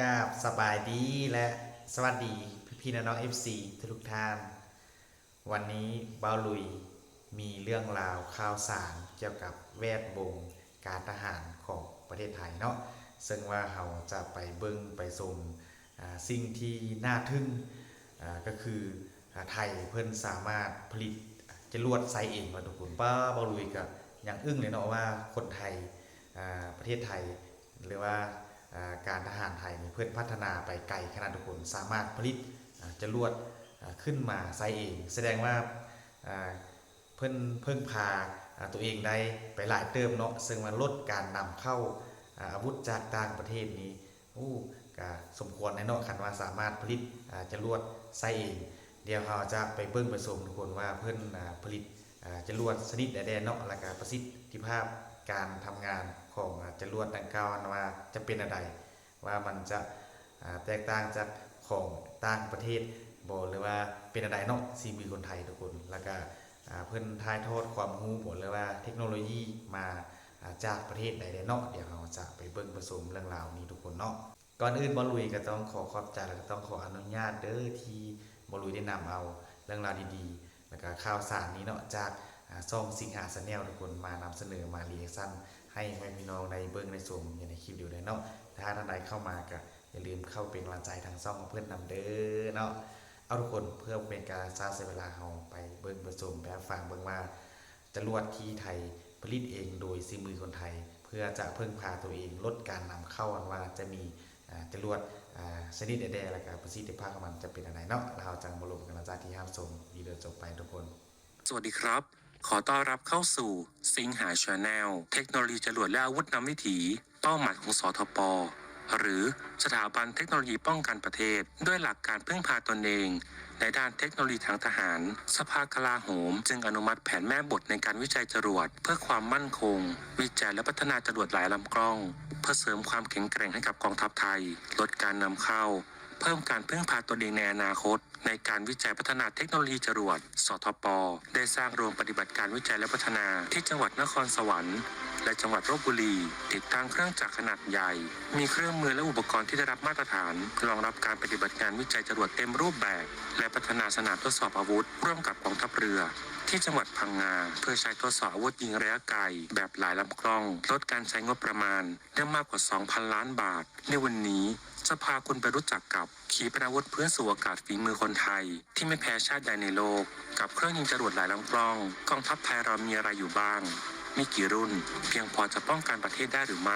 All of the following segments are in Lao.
ກາບສະບາຍດີ ແລະ ສະຫວັດດີພີ່ໆ ນ້ອງໆ ເອັຟຊີ ທຸກໆ ທ່ານ. ວັນນີ້ບ່າວລຸຍມີເລື່ອງລາວຂ່າວສານກ່ຽວກັບແວດວົງການທະຫານຂອງປະເທດໄທເນາະ, ເຊິ່ງວ່າເຮົາຈະໄປເບິ່ງໄປຊົມ ອາ ສິ່ງທີ່ໜ້າທຶ່ງ ອາ ກໍຄື ອາ ໄທເພິ່ນສາມາດຜະລິດຈະຫຼວດໃຊ້ເອງວ່າທຸກຄົນ. ປ້າ ບ່າວລຸຍກໍຍັງອຶ້ງເລີຍເນາະວ່າຄົນໄທ ອາ ປະເທດໄທ ຫຼືວ່າ ອາ ການທະຫານໄທນີ້ເພິ່ນພັດທະນາໄປໄກຂະໜາດທຸກຄົນ ສາມາດຜະລິດ ອາ ຈະຫຼວດ ອາ ຂຶ້ນມາໃຊ້ເອງ ສະແດງວ່າ ອາ ເພິ່ນເພິ່ງພາ ອາ ຕົວເອງໄດ້ໄປຫຼາຍເຕີບເນາະ, ເຊິ່ງວ່າລົດການນຳເຂົ້າ ອາ ອາວຸດຈາກຕ່າງປະເທດນີ້ ໂອ້ ກະສົມຄວນແດ່ເນາະ ຄັນວ່າສາມາດຜະລິດ ອາ ຈະຫຼວດໃຊ້ເອງ. ດຽວເຮົາຈະໄປເບິ່ງໄປຊົມທຸກຄົນວ່າເພິ່ນ ອາ ຜະລິດ ອາ ຈະຫຼວດຊະນິດໃດແດ່ເນາະ ແລ້ວກະປະສິດທິພາບການທຳງານຂອງ ອາ ຈະຫຼວດດັ່ງກ່າວນັ້ນວ່າຈະເປັນແນວໃດ ວ່າມັນຈະ ອາ ແຕກຕ່າງຈາກຂອງຕ່າງປະເທດບໍ່ ຫຼືວ່າເປັນແນວໃດເນາະ ສີມືຄົນໄທທຸກຄົນ. ແລ້ວກະ ອາ ເພິ່ນຖ່າຍທອດຄວາມຮູ້ບໍ ຫຼືວ່າເທັກໂນໂລຢີມາ ອາ ຈາກປະເທດໃດແດ່ເນາະ. ດຽວເຮົາຈະໄປເບິ່ງໄປຊົມເລື່ອງລາວນີ້ທຸກຄົນເນາະ. ກ່ອນອື່ນບ່າວລຸຍກໍຕ້ອງຂໍຂອບໃຈ ແລ້ວກໍຕ້ອງຂໍອະນຸຍາດເດີ ທີ່ບ່າວລຸຍໄດ້ນຳເອົາເລື່ອງລາວດີໆ ແລ້ວກໍຂ່າວສານນີ້ເນາະ ຈາກ ອາ ຊ່ອງສິງຫາ Channel ທຸກຄົນ ມານຳສະເໜີ ມາ reaction ໃຫ້ພໍ່ແມ່ພີ່ນ້ອງໄດ້ເບິ່ງໄດ້ຊົມຢູ່ໃນຄລິບດຽວເດີເນາະ. ຖ້າທ່ານໃດເຂົ້າມາກໍຢ່າລືມເຂົ້າເປັນກຳລັງໃຈທາງຊ່ອງຂອງເພິ່ນນຳເດີເນາະ. ເອົາທຸກຄົນ ເພື່ອບໍ່ເປັນການລ່າຊ້າເສຍເວລາ ເຮົາໄປເບິ່ງໄປຊົມ ໄປຮັບຟັງເບິ່ງວ່າ ຈະຫຼວດທີ່ໄທຜະລິດເອງໂດຍສີມືຄົນໄທ ເພື່ອຈະເພິ່ງພາຕົວເອງ ລົດການນຳເຂົ້າ ອັນວ່າຈະມີ ອາ ຈະຫຼວດ ອາ ຊະນິດໃດແດ່ ແລ້ວກະປະສິດທິພາບຂອງມັນຈະເປັນແນວໃດເນາະ. ແລ້ວເຮົາຈັ່ງມາລົມກັນຫຼັງຈາກທີ່ຮັບຊົມວິດີໂອຈົບໄປທຸກຄົນ. ສະຫວັດດີຄັບ ຂໍຕ້ອນຮັບເຂົ້າສູ່ສິງຫາ Channel ເທັກໂນໂລຢີຈະຫຼວດ ແລະ ອາວຸດນຳວິຖີ. ເປົ້າໝາຍຂອງ ສທປ ຫຼື ສະຖາບັນເທັກໂນໂລຢີປ້ອງກັນປະເທດ ດ້ວຍຫຼັກການເພິ່ງພາຕົນເອງໃນດ້ານເທັກໂນໂລຢີທາງທະຫານ, ສະພາກະລາໂຫມຈຶ່ງອະນຸມັດແຜນແມ່ບົດໃນການວິໄຈຈະຫຼວດ ເພື່ອຄວາມໝັ້ນຄົງ, ວິໄຈ ແລະ ພັດທະນາຈະຫຼວດຫຼາຍລຳກ້ອງ ເພື່ອເສີມຄວາມແຂງແກຮ່ງໃຫ້ກັບກອງທັບໄທ, ລົດການນຳເຂົ້າ, ເພີ່ມການເພິ່ງພາຕົນເອງໃນອະນາຄົດ ໃນການວິໄຈພັດທະນາເທັກໂນໂລຢີຈະຫຼວດ, ສທປ ໄດ້ສ້າງໂຮງປະຕິບັດການວິໄຈ ແລະ ພັດທະນາທີ່ຈັງຫວັດນະຄອນສະຫວັນ ແລະ ຈັງຫວັດລົບບຸລີ, ຕິດຕັ້ງເຄື່ອງຈັກຂະໜາດໃຫຍ່, ມີເຄື່ອງມື ແລະ ອຸປະກອນທີ່ໄດ້ຮັບມາດຕະຖານ ຮອງຮັບການປະຕິບັດງານວິໄຈຈະຫຼວດເຕັມຮູບແບບ ແລະ ພັດທະນາສະໜາມທົດສອບອາວຸດ ຮ່ວມກັບກອງທັບເຮືອ ທີ່ຈັງຫວັດພັງງາ ເພື່ອໃຊ້ທົດສອບອາວຸດຍິງໄລຍະໄກແບບຫຼາຍລຳກ້ອງ, ລົດການໃຊ້ງົບປະມານ ໄດ້ມາກກວ່າສອງພັນລ້ານບາດ. ໃນວັນນີ້ ຈະພາຄຸນໄປຮູ້ຈັກກັບ ຂີປະນາວຸດພື້ນສູ່ອາກາດຝີມືຄົນໄທ ທີ່ໄມ່ແພ້ຊາດໃດໃນໂລກ ກັບເຄື່ອງຍິງຈະຫຼວດຫຼາຍລຳກ້ອງ. ກອງທັບໄທເຮົາມີອະໄລຢູ່ບ້າງ? ມີກີ່ລຸ້ນ? ພຽງພໍຈະປ້ອງກັນປະເທດໄດ້ຫຼືໄໝ?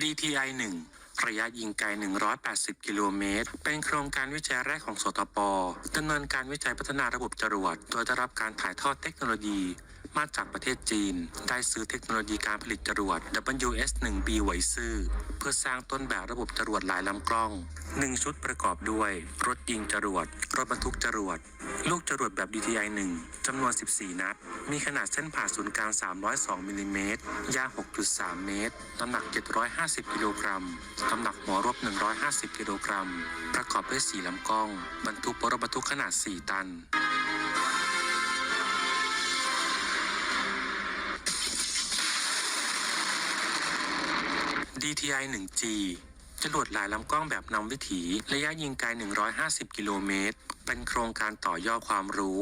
ດີທີໄອ ໜຶ່ງ ໄລຍະຍິງໄກ ໜຶ່ງຮ້ອຍແປດສິບກິໂລເມດ ເປັນໂຄງການວິໄຈແລກຂອງ ສທປ ດຳເນີນການວິໄຈພັດທະນາລະບົບຈະຫຼວດ ໂດຍໄດ້ຮັບການຖ່າຍທອດເທັກໂນໂລຢີມາຈາກປະເທດຈີນ, ໄດ້ຊື້ເທັກໂນໂລຢີການຜະລິດຈະຫຼວດ ດັບເບິນຢູເອັສ ໜຶ່ງ ບີ ຫວຍຊື່ ເພື່ອສ້າງຕົ້ນແບບລະບົບຈະຫຼວດຫຼາຍລຳກ້ອງ ໜຶ່ງຊຸດ ປະກອບດ້ວຍ ລົດຍິງຈະຫຼວດ, ລົດບັນທຸກຈະຫຼວດ, ລູກຈະຫຼວດແບບ ດີທີໄອ ໜຶ່ງ ຈຳນວນ ສິບສີ່ ນັດ, ມີຂະໜາດເສັ້ນຜ່າສູນກາງ ສາມຮ້ອຍສອງມິນລີແມັດ, ຍາວ ຫົກຈຸດສາມ ເມັດ, ນ້ຳໜັກ ເຈັດຮ້ອຍຫ້າສິບ ກິໂລກຣັມ, ນ້ຳໜັກຫົວລວມ ໜຶ່ງຮ້ອຍຫ້າສິບ ກິໂລກຣັມ, ປະກອບດ້ວຍ ສີ່ ລຳກ້ອງ, ບັນທຸກບົນລົດບັນທຸກຂະໜາດ ສີ່ ຕັນ. ດີທີໄອ ໜຶ່ງ ຈີ ຈະຫຼວດຫຼາຍລຳກ້ອງແບບນຳວິຖີ, ໄລຍະຍິງໄກ ໜຶ່ງຮ້ອຍຫ້າສິບ ກິໂລເມດ, ເປັນໂຄງການຕໍ່ຍອດຄວາມຮູ້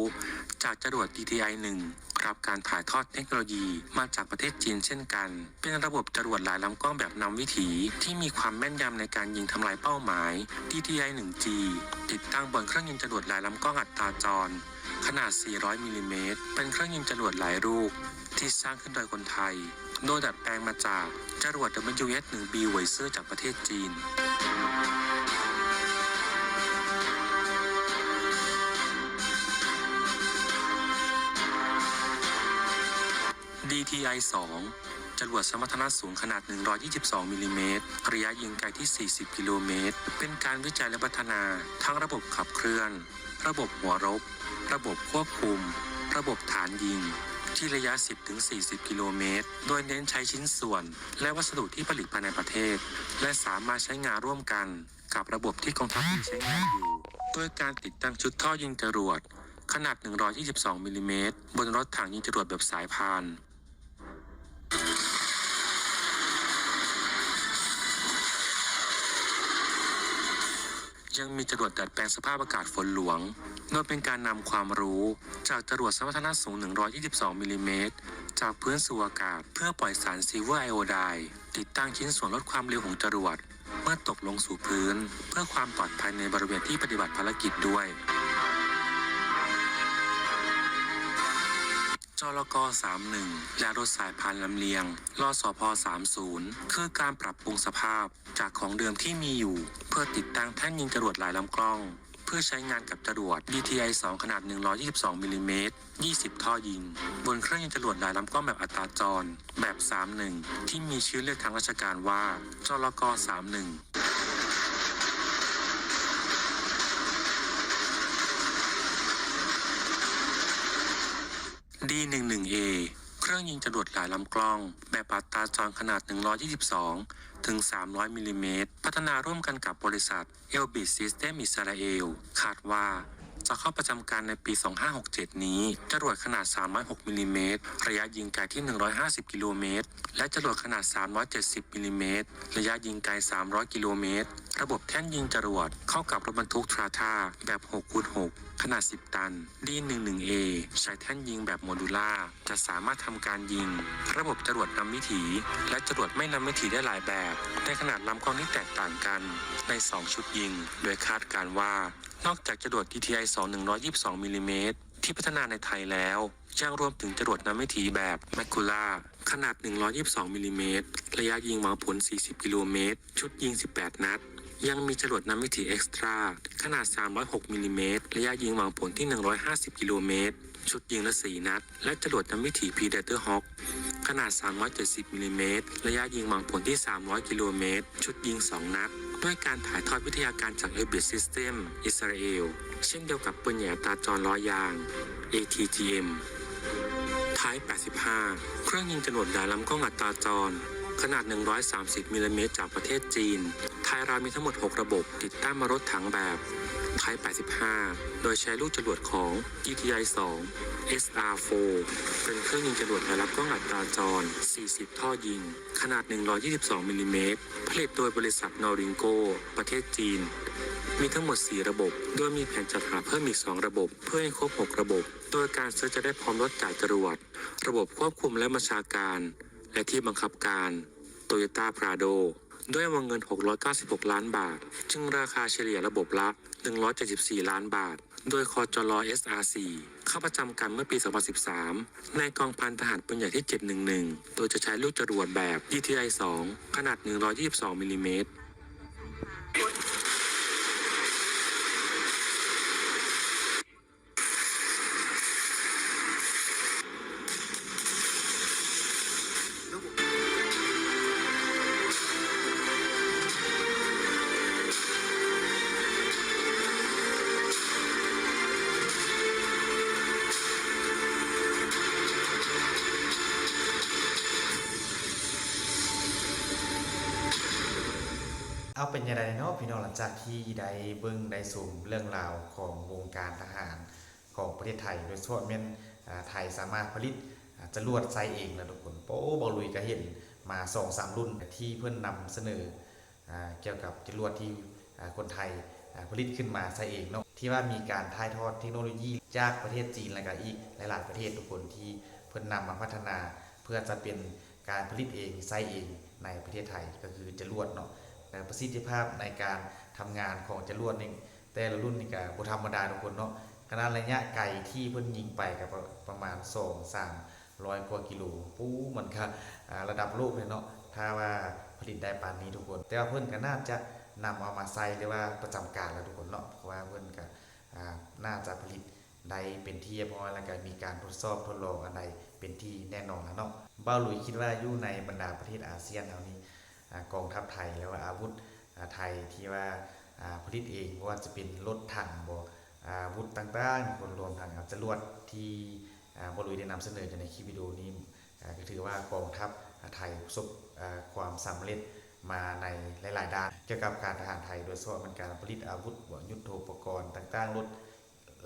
ຈາກຈະຫຼວດ ດີທີໄອ ໜຶ່ງ ຮັບການຖ່າຍທອດເທັກໂນໂລຢີມາຈາກປະເທດຈີນເຊັ່ນກັນ, ເປັນລະບົບຈະຫຼວດຫຼາຍລຳກ້ອງແບບນຳວິຖີທີ່ມີຄວາມແມ່ນຍຳໃນການຍິງທຳລາຍເປົ້າໝາຍ. ດີທີໄອ ໜຶ່ງ ຈີ ຕິດຕັ້ງບົນເຄື່ອງຍິງຈະຫຼວດຫຼາຍລຳກ້ອງອັດຕາຈອນ ຂະໜາດ ສີ່ຮ້ອຍມິນລີແມັດ, ເປັນເຄື່ອງຍິງຈະຫຼວດຫຼາຍລູກທີ່ສ້າງຂຶ້ນໂດຍຄົນໄທ, ໂດຍດັດແປງມາຈາກຈະຫຼວດ ດັບເບິນຢູເອັສ ໜຶ່ງ ບີ ຫວຍຊື່ ຈາກປະເທດຈີນ. ດີທີໄອ ສອງ ຈະຫຼວດສະມັດຕະນະສູງຂະໜາດ ໜຶ່ງຮ້ອຍຊາວສອງມິນລີແມັດ, ໄລຍະຍິງໄກທີ່ ສີ່ສິບ ກິໂລເມດ, ເປັນການວິໄຈ ແລະ ພັດທະນາທັງລະບົບຂັບເຄື່ອນ, ລະບົບຫົວລົບ, ລະບົບຄວບຄຸມ, ລະບົບຖານຍິງ ທີ່ໄລຍະ ສິບ ເຖິງ ສີ່ສິບ ກິໂລເມດ, ໂດຍເນັ້ນໃຊ້ຊິ້ນສ່ວນ ແລະ ວັດສະດຸທີ່ຜະລິດພາຍໃນປະເທດ ແລະ ສາມາດໃຊ້ງານຮ່ວມກັນ ກັບລະບົບທີ່ກອງທັບມີໃຊ້ງານຢູ່. ດ້ວຍການຕິດຕັ້ງຊຸດທໍ່ຍິງຈະຫຼວດຂະໜາດໜຶ່ງຮ້ອຍຊາວສອງມິນລີແມັດ ບົນລົດຖັງຍິງຈະຫຼວດແບບສາຍພານ. ຍັງມີຈະຫຼວດດັດແປງສະພາບອາກາດຝົນຫຼວງ, ໂດຍເປັນການນຳຄວາມຮູ້ຈາກຈະຫຼວດສະມັດທະນະສູງໜຶ່ງຮ້ອຍຊາວສອງມິນລີແມັດ ຈາກພື້ນສູ່ອາກາດ ເພື່ອປ່ອຍສານຊິລເວີໄອໂອໄດ ຕິດຕັ້ງຊິ້ນສ່ວນລົດຄວາມເລັວຂອງຈະຫຼວດ ເມື່ອຕົກລົງສູ່ພື້ນ ເພື່ອຄວາມປອດໄພໃນບໍລິເວນທີ່ປະຕິບັດພາລະກິດດ້ວຍ. ຈລກ ສາມໜຶ່ງ ແລະ ລົດສາຍພານລຳລຽງ ລສພ ສາມສູນ ຄືການປັບປຸງສະພາບຈາກຂອງເດີມທີ່ມີຢູ່ ເພື່ອຕິດຕັ້ງແທ່ນຍິງຈະຫຼວດຫຼາຍລຳກ້ອງ ເພື່ອໃຊ້ງານກັບຈະຫຼວດ ດີທີໄອ ສອງ ຂະໜາດໜຶ່ງຮ້ອຍຊາວສອງມິນລີແມັດ ຊາວສິບທໍ່ຍິງ ບົນເຄື່ອງຍິງຈະຫຼວດຫຼາຍລຳກ້ອງແບບອັດຕາຈອນ ແບບ ສາມໜຶ່ງ ທີ່ມີຊື່ຮຽກທາງລາຊະການວ່າ ຈລກ ສາມໜຶ່ງ. ດີໜຶ່ງໜຶ່ງເອ ເຄື່ອງຍິງຈະຫຼວດຫຼາຍລຳກ້ອງ ແບບອັດຕາຈອນຂະໜາດໜຶ່ງຮ້ອຍຊາວສອງເຖິງສາມຮ້ອຍມິນລີແມັດ ພັດທະນາຮ່ວມກັນກັບບໍລິສັດ Elbit System ອິດສະຣາເອວ ຄາດວ່າຈະເຂົ້າປະຈຳການໃນປີສອງຫ້າຫົກເຈັດນີ້. ຈະຫຼວດຂະໜາດສາມຮ້ອຍຫົກມິນລີແມັດ ໄລຍະຍິງໄກທີ່ໜຶ່ງຮ້ອຍຫ້າສິບກິໂລແມັດ ແລະ ຈະຫຼວດຂະໜາດສາມຮ້ອຍເຈັດສິບມິນລີແມັດ ໄລຍະຍິງໄກສາມຮ້ອຍກິໂລແມັດ. ລະບົບແທ່ນຍິງຈະຫຼວດເຂົ້າກັບລົດບັນທຸກ Tata ແບບ ຫົກຄູນຫົກ ຂະໜາດສິບຕັນ. ດີໜຶ່ງໜຶ່ງເອ ໃຊ້ແທ່ນຍິງແບບໂມດູລາ ຈະສາມາດທຳການຍິງລະບົບຈະຫຼວດນຳວິຖີ ແລະ ຈະຫຼວດໄມ່ນຳວິຖີໄດ້ຫຼາຍແບບ ໃນຂະໜາດລຳກ້ອງທີ່ແຕກຕ່າງກັນ ໃນສອງຊຸດຍິງ ໂດຍຄາດການວ່າ ນອກຈາກຈະຫຼວດ ດີທີໄອ ສອງໜຶ່ງຮ້ອຍຊາວສອງມິນລີແມັດ ທີ່ພັດທະນາໃນໄທແລ້ວ ຍັງລວມເຖິງຈະຫຼວດນຳວິຖີແບບ Macula ຂະໜາດໜຶ່ງຮ້ອຍຊາວສອງມິນລີແມັດ ໄລຍະຍິງຫວັງຜົນສີ່ສິບກິໂລແມັດ ຊຸດຍິງສິບແປດນັດ. ຍັງມີຈະຫຼວດນຳວິຖີ Extra ຂະໜາດສາມຮ້ອຍຫົກມິນລີແມັດ ໄລຍະຍິງຫວັງຜົນທີ່ໜຶ່ງຮ້ອຍຫ້າສິບກິໂລແມັດ ຊຸດຍິງລະສີ່ນັດ ແລະ ຈະຫຼວດນຳວິຖີ Predator Hawk ຂະໜາດສາມຮ້ອຍເຈັດສິບມິນລີແມັດ ໄລຍະຍິງຫວັງຜົນທີ່ສາມຮ້ອຍກິໂລແມັດ ຊຸດຍິງສອງນັດ. ດ້ວຍການຖ່າຍທອດວິທະຍາການຈາກ Elbit System ອິດສະຣາເອວ ເຊັ່ນດຽວກັບປືນໃຫຍ່ອັດຕາຈອນລໍ້ຢາງ ເອທີຈີເອັມ. ໄທ ແປດສິບຫ້າ ເຄື່ອງຍິງຈະຫຼວດຫຼາຍລຳກ້ອງອັດຕາຈອນ ຂະໜາດໜຶ່ງຮ້ອຍສາມສິບມິນລີແມັດ ຈາກປະເທດຈີນ. ໄທລາວມີທັງໝົດຫົກລະບົບ ຕິດຕັ້ງມາລົດຖັງແບບ ໄທ ແປດສິບຫ້າ ໂດຍໃຊ້ລູກຈະຫຼວດຂອງ ດີທີໄອ ສອງ ເອສອາ ໂຟ ເປັນເຄື່ອງຍິງຈະຫຼວດຫຼາຍລຳກ້ອງອັດຕາຈອນ ສີ່ສິບທໍ່ຍິງ ຂະໜາດໜຶ່ງຮ້ອຍຊາວສອງມິນລີແມັດ ຜະລິດໂດຍບໍລິສັດ Norinco ປະເທດຈີນ. ມີທັງໝົດສີ່ລະບົບ ໂດຍມີແຜນຈັດຫາເພີ່ມອີກສອງລະບົບ ເພື່ອໃຫ້ຄົບຫົກລະບົບ. ໂດຍການຊື້ຈະໄດ້ພ້ອມລົດຈ່າຍຈະຫຼວດ, ລະບົບຄວບຄຸມ ແລະ ບັນຊາການ ແລະ ທີ່ບັງຄັບການ Toyota Prado ດ້ວຍວົງເງິນຫົກຮ້ອຍເກົ້າສິບຫົກລ້ານບາດ, ຈຶ່ງລາຄາສະເລ່ຍລະບົບລະໜຶ່ງຮ້ອຍເຈັດສິບສີ່ລ້ານບາດ. ໂດຍ ຄຈລ ເອສອາ ສີ່ ເຂົ້າປະຈຳການເມື່ອປີສອງພັນສິບສາມ ໃນກອງພັນທະຫານປືນໃຫຍ່ທີເຈັດໜຶ່ງໜຶ່ງ ໂດຍຈະໃຊ້ລູກຈະຫຼວດແບບ ດີທີໄອ ສອງ ຂະໜາດໜຶ່ງຮ້ອຍຊາວສອງມິນລີແມັດ. ເອົາ ເປັນຈັ່ງໃດເນາະພີ່ນ້ອງ ຫຼັງຈາກທີ່ໄດ້ເບິ່ງໄດ້ຊົມເລື່ອງລາວຂອງວົງການທະຫານ ຂອງປະເທດໄທ ໂດຍສະເພາະແມ່ນ ອາ ໄທສາມາດຜະລິດ ອາ ຈະຫຼວດໃຊ້ເອງນະທຸກຄົນ. ໂອ້ ເບົາລຸຍກະເຫັນມາສອງສາມລຸ້ນທີ່ເພິ່ນນຳສະເໜີ ອາ ກ່ຽວກັບຈະຫຼວດທີ່ ອາ ຄົນໄທ ອາ ຜະລິດຂຶ້ນມາໃຊ້ເອງເນາະ ທີ່ວ່າມີການຖ່າຍທອດເທັກໂນໂລຢີຈາກປະເທດຈີນ ແລະ ກະອີກຫຼາຍໆປະເທດທຸກຄົນ ທີ່ເພິ່ນນຳມາພັດທະນາເພື່ອຈະເປັນການຜະລິດເອງໃຊ້ເອງໃນປະເທດໄທ ກະຄືຈະຫຼວດເນາະ. ແລະ ປະສິດທິພາບໃນການທຳງານຂອງຈະຫຼວດນີ້ ແຕ່ລະລຸ້ນນີ້ກະບໍ່ທຳມະດາທຸກຄົນເນາະ. ຂະໜາດໄລຍະໄກທີ່ເພິ່ນຍິງໄປກະປະ ປະມານສອງສາມຮ້ອຍກວ່າກິໂລ. ປູ້ ມັນກະ ອາ ລະດັບໂລກເລີຍເນາະ ຖ້າວ່າຜະລິດໄດ້ປານນີ້ທຸກຄົນ. ແຕ່ວ່າເພິ່ນກະໜ້າຈະນຳເອົາມາໃຊ້ ຫຼືວ່າປະຈຳການແລ້ວທຸກຄົນເນາະ ເພາະວ່າເພິ່ນກະ ອາ ໜ້າຈະຜະລິດໄດ້ເປັນທີ່ຮຽບຮ້ອຍ ແລ້ວກະມີການທົດສອບທົດລອງອັນໃດເປັນທີ່ແນ່ນອນແລ້ວເນາະ. ເບົາລຸຍຄິດວ່າຢູ່ໃນບັນດາປະເທດອາຊຽນເຮົານີ້ ອາ ກອງທັບໄທ ຫຼືວ່າອາວຸດ ອາ ໄທທີ່ວ່າ ອາ ຜະລິດເອງ ບໍ່ວ່າຈະເປັນລົດຖັງບໍ ອາວຸດຕ່າງໆ ລວມທັງ ອາ ຈະຫຼວດທີ່ ອາ ເບົາລຸຍໄດ້ນຳສະເໜີຢູ່ໃນຄລິບວິດີໂອນີ້ ອາ ກະຖືວ່າກອງທັບ ອາ ໄທປະສົບ ອາ ຄວາມສຳເລັດມາໃນຫຼາຍໆດ້ານ ກ່ຽວກັບການທະຫານໄທ ໂດຍສະເພາະແມ່ນການຜະລິດອາວຸດບໍ ຍຸດໂທປະກອນຕ່າງໆ ລົດ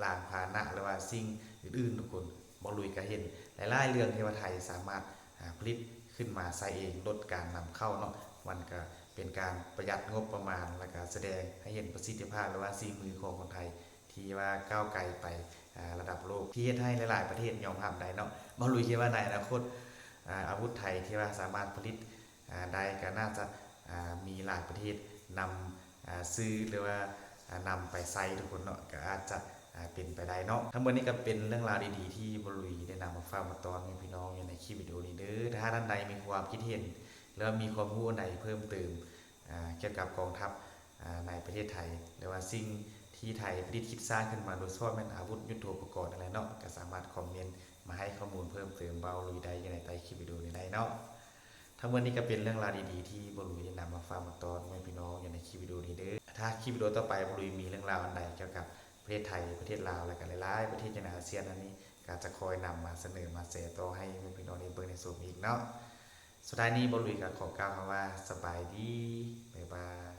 ລານພາຫະນະ ຫຼືວ່າສິ່ງອື່ນໆ ທຸກຄົນ. ບ່າວລຸຍກໍເຫັນຫຼາຍໆເລື່ອງທີ່ວ່າໄທສາມາດ ອາ ຜະລິດຂຶ້ນມາໃຊ້ເອງ, ລົດການນຳເຂົ້າເນາະ, ມັນກໍເປັນການປະຢັດງົບປະມານ ແລ້ວກໍສະແດງໃຫ້ເຫັນປະສິດທິພາບ ຫຼືວ່າສີມືຂອງຄົນໄທ ທີ່ວ່າກ້າວໄກໄປ ອາ ລະດັບໂລກ ທີ່ເຮັດໃຫ້ຫຼາຍໆປະເທດຍອມຮັບໄດ້ເນາະ. ບ່າວລຸຍຄິດວ່າໃນອະນາຄົດ ອາ ອາວຸດໄທທີ່ວ່າສາມາດຜະລິດ ອາ ໄດ້ກໍໜ້າຈະ ອາ ມີຫຼາຍປະເທດນຳ ອາ ຊື້ ຫຼືວ່າ ອາ ນຳໄປໃຊ້ ທຸກຄົນເນາະ, ກໍອາດຈະ ອາ ເປັນໄປໄດ້ເນາະ. ທັງໝົດນີ້ກໍເປັນເລື່ອງລາວດີໆທີ່ບ່າວລຸຍໄດ້ນຳມາຝາກມາຕ້ອນໃຫ້ພີ່ນ້ອງຢູ່ໃນຄລິບວິດີໂອນີ້ເດີ. ຖ້າທ່ານໃດມີຄວາມຄິດເຫັນ ຫຼືວ່າມີຄວາມຮູ້ອັນໃດເພີ່ມເຕີມ ອາ ກ່ຽວກັບກອງທັບ ອາ ໃນປະເທດໄທ ຫຼືວ່າສິ່ງທີ່ໄທຜະລິດຄິດສ້າງຂຶ້ນມາ ໂດຍສະເພາະແມ່ນອາວຸດຍຸດໂທປະກອນນັ້ນແຫຼະເນາະ, ກໍສາມາດຄອມເມັນມາໃຫ້ຂໍ້ມູນເພີ່ມເຕີມບ່າວລຸຍໄດ້ຢູ່ໃນໃຕ້ຄລິບວິດີໂອນີ້ໄດ້ເນາະ. ທັງໝົດນີ້ກໍເປັນເລື່ອງລາວດີໆທີ່ບ່າວລຸຍໄດ້ນຳມາຝາກມາຕ້ອນໃຫ້ພີ່ນ້ອງຢູ່ໃນຄລິບວິດີໂອນີ້ເດີ. ຖ້າຄລິບວິດີໂອຕໍ່ໄປບ່າວລຸຍມີເລື່ອງລາວອັນໃດກ່ຽວກັບປະເທດໄທ, ປະເທດລາວ ແລະ ກໍຫຼາຍໆປະເທດຢູ່ໃນອາຊຽນນັ້ນນີ້ ກໍຈະຄອຍນຳມາສະເໜີມາແຊຕໍ່ໃຫ້ພີ່ນ້ອງໄດ້ເບິ່ງໄດ້ຊົມອີກເນາະ. ສຸດທ້າຍນີ້ບ່າວລຸຍກໍຂໍກ່າວຄຳວ່າສະບາຍດີ. ບາຍບາຍ.